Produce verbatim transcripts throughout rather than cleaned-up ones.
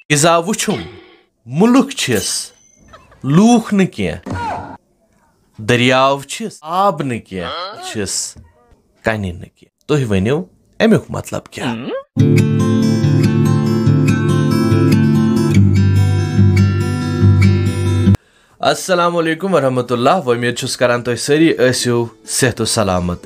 اِزا وُچھُم، مُلُک چھِس، لوٗکھ نہٕ کینٛہہ، دٔریاو چھِس، آب نہٕ کینٛہہ، چھِس کنہِ نہٕ کینٛہہ۔ تُہۍ ؤنِو، اَمیُک مطلب کیٛاہ؟ السلام علیکم ورحمۃ اللہ، وۄمید چھُس کران تُہۍ سٲری ٲسِو صحت و سلامت۔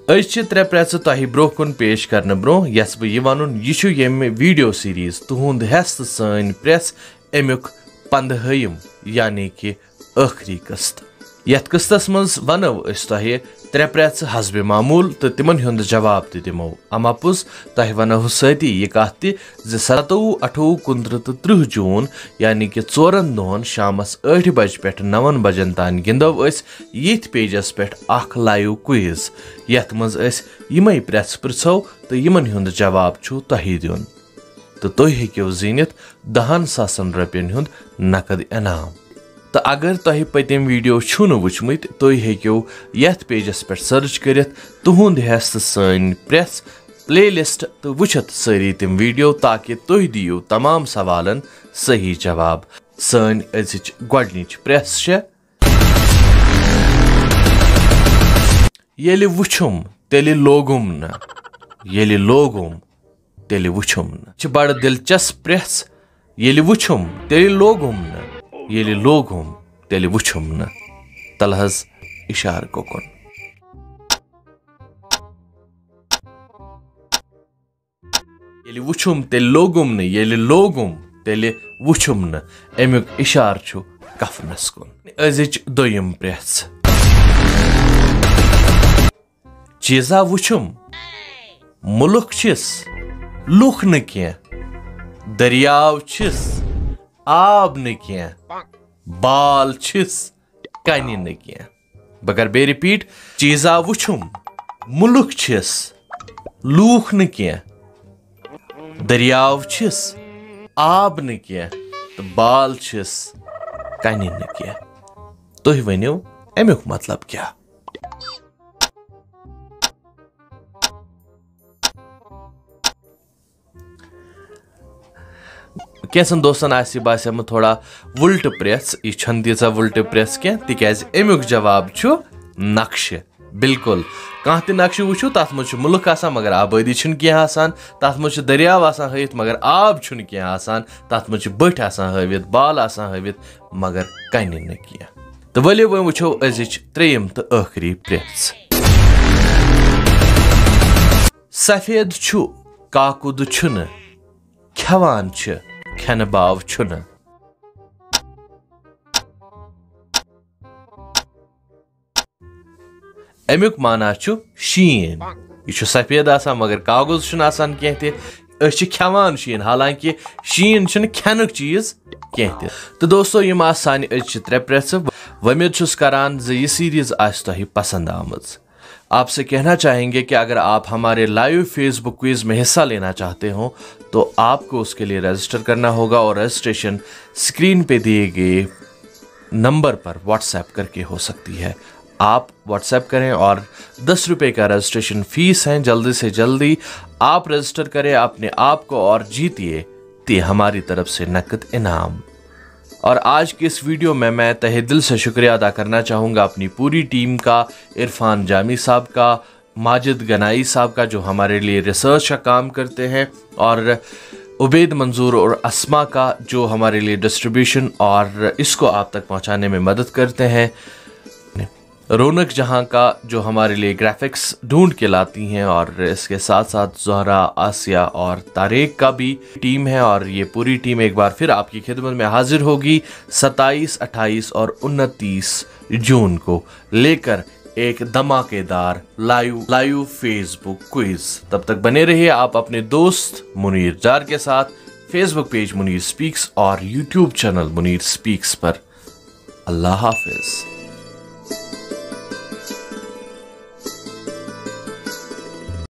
أزۍ چھِ ترٛےٚ پرٛٮ۪ژٕ تۄہہِ برٛونٛہہ کُن پیش کرنہٕ برٛونٛہہ یژھٕ بہٕ یہِ ونُن، یہِ چھُ ییٚمہِ ویڈیو سیریز تُہُنٛد ہٮ۪س تہٕ سٲنۍ پرٛٮ۪ژھ اَمیُک پندہٲیِم، یعنی کہِ ٲخری قسط۔ یتھ قسطس منٛز ونو أسۍ تۄہہِ ترٛےٚ پرٛٮ۪ژٕ حسب معمول تہٕ تِمن ہُنٛد جواب تہِ دِمو۔ اما پوٚز، تۄہہِ ونو سۭتی یہِ کتھ تہِ زِ ستووُہ، اَٹھووُہ، کُنترٕہ تہٕ ترٕٛہ جوٗن، یعنی کہِ ژورن دۄہن شامس ٲٹھِ بجہِ پٮ۪ٹھ نَوَن بجن تام گِنٛدو أسۍ ییٚتھۍ پیجس پٮ۪ٹھ اکھ لایو کوئز، یتھ منٛز أسۍ یِمے پرٛٮ۪ژٕ پرٛژھو تہٕ یِمن ہُنٛد جواب چھُ تۄہہِ دیُن۔ تہٕ تُہۍ ہیٚکِو زیٖنِتھ دَہَن ساسَن رۄپیَن ہُنٛد نقد انعام۔ تہٕ اگر تۄہہِ پٔتِم ویڈیو چھِو نہٕ وٕچھمٕتۍ، تُہۍ ہیٚکِو یَتھ پیجَس پٮ۪ٹھ سرچ کٔرِتھ تُہُنٛد ہٮ۪س تہٕ سٲنۍ پرٛٮ۪ژھ پلے لسٹ تہٕ وٕچھِتھ سٲری تِم ویڈیو، تاکہِ تُہۍ دِیِو تمام سوالن صحیح جواب۔ سٲنۍ أزِچ گۄڈٕنِچ پرٛٮ۪ژھ چھےٚ، ییٚلہِ وُچھُم، تیٚلہِ لوگُم نہٕ۔ ییٚلہِ لوگُم، تیٚلہِ وُچھُم نہٕ۔ چھِ بڑٕ دلچسپ پرٛٮ۪ژھ۔ ییٚلہِ وُچھُم، تیٚلہِ لوگُم نہٕ۔ ییٚلہِ لوگُم، تیٚلہِ وُچھُم نہٕ۔ تلہٕ حظ اِشارٕ کوکُن۔ ییٚلہِ وُچھُم، تیٚلہِ لوگُم نہٕ، ییٚلہِ لوگُم، تیٚلہِ وُچھُم نہٕ۔ اَمیُک اِشارٕ چھُ کفنَس کُن۔ أزِچ دوٚیِم پرٛٮ۪ژھ۔ چیٖزا وُچھُم، مُلُک چھِس، لُکھ نہٕ کینٛہہ، دٔریاو چھِس، آب نہٕ کینٛہہ، بال چھِس، کنہِ نہٕ کینٛہہ۔ بہٕ کرٕ بیٚیہِ رِپیٖٹ، چیٖزا وُچھُم، مُلُک چھِس، لوٗکھ نہٕ کینٛہہ، دٔریاو چھِس، آب نہٕ کینٛہہ، تہٕ بال چھِس، کنہِ نہٕ کینٛہہ۔ تُہۍ ؤنِو، اَمیُک مطلب کیٛاہ؟ کینٛژن دوستن آسہِ یہِ باسیٚمٕژ تھوڑا وُلٹہٕ پرٛٮ۪ژھ، یہِ چھَنہٕ تیٖژاہ وُلٹہٕ پرٛٮ۪ژھ کینٛہہ، تِکیٛازِ اَمیُک جواب چھُ نقشہٕ۔ بِلکُل، کانٛہہ تہِ نقشہٕ وٕچھِو، تَتھ منٛز چھُ مُلک آسان، مگر آبٲدی چھُنہٕ کینٛہہ آسان، تَتھ منٛز چھُ دٔریاو آسان ہٲوِتھ، مگر آب چھُنہٕ کینٛہہ آسان، تَتھ منٛز چھِ بٔٹھۍ آسان ہٲوِتھ، بال آسان ہٲوِتھ، مگر کنہِ نہٕ کینٛہہ۔ تہٕ ؤلِو وۄنۍ وٕچھو أزِچ ترٛیٚیِم تہٕ ٲخری پرٛٮ۪ژھ۔ سفید چھُ، کاکُد چھُنہٕ، کھٮ۪وان چھِ، کھٮ۪نہٕ باو چھُنہٕ۔ اَمیُک معنی چھُ شیٖن۔ یہِ چھُ سفید آسان، مگر کاغذ چھُنہٕ آسان کینٛہہ تہِ۔ أسۍ چھِ کھٮ۪وان شیٖن، حالانکہِ شیٖن چھُنہٕ کھٮ۪نُک چیٖز کینٛہہ تہِ۔ تہٕ دوستو، یِم آسہٕ سانہِ أزچہِ ترٛےٚ پرٛٮ۪ژٕ۔ وۄمید چھُس کران زِ یہِ سیریز آسہِ تۄہہِ پسند آمٕژ۔ آپ سے کہنا چاہیں گے کہ اگر آپ ہمارے لائیو فیس بک کوئز میں حصہ لینا چاہتے ہو تو آپ کو اس کے لیے رجسٹر کرنا ہوگا اور رجسٹریشن اسکرین پہ دیے گئے نمبر پر واٹس ایپ کر کے ہو سکتی ہے۔ آپ واٹس ایپ کریں اور دس روپے کا رجسٹریشن فیس ہے، جلدی سے جلدی آپ رجسٹر کریں اپنے آپ کو اور جیتیے تے ہماری طرف سے نقد انعام۔ اور آج کی اس ویڈیو میں میں تہہ دل سے شکریہ ادا کرنا چاہوں گا اپنی پوری ٹیم کا، عرفان جامی صاحب کا، ماجد گنائی صاحب کا جو ہمارے لیے ریسرچ کا کام کرتے ہیں، اور عبید منظور اور اسما کا جو ہمارے لیے ڈسٹریبیوشن اور اس کو آپ تک پہنچانے میں مدد کرتے ہیں، رونق جہاں کا جو ہمارے لیے گرافکس ڈھونڈ کے لاتی ہیں، اور اس کے ساتھ ساتھ زہرا، آسیہ اور طارق کا بھی ٹیم ہے، اور یہ پوری ٹیم ایک بار پھر آپ کی خدمت میں حاضر ہوگی ستائیس، اٹھائیس اور انتیس جون کو لے کر ایک دھماکے دار live live Facebook quiz. تب تک بنے رہیے آپ اپنے دوست منیر جار کے ساتھ، face book page Munir specs اور یوٹیوب چینل منیر سپیکس پر۔ اللہ حافظ۔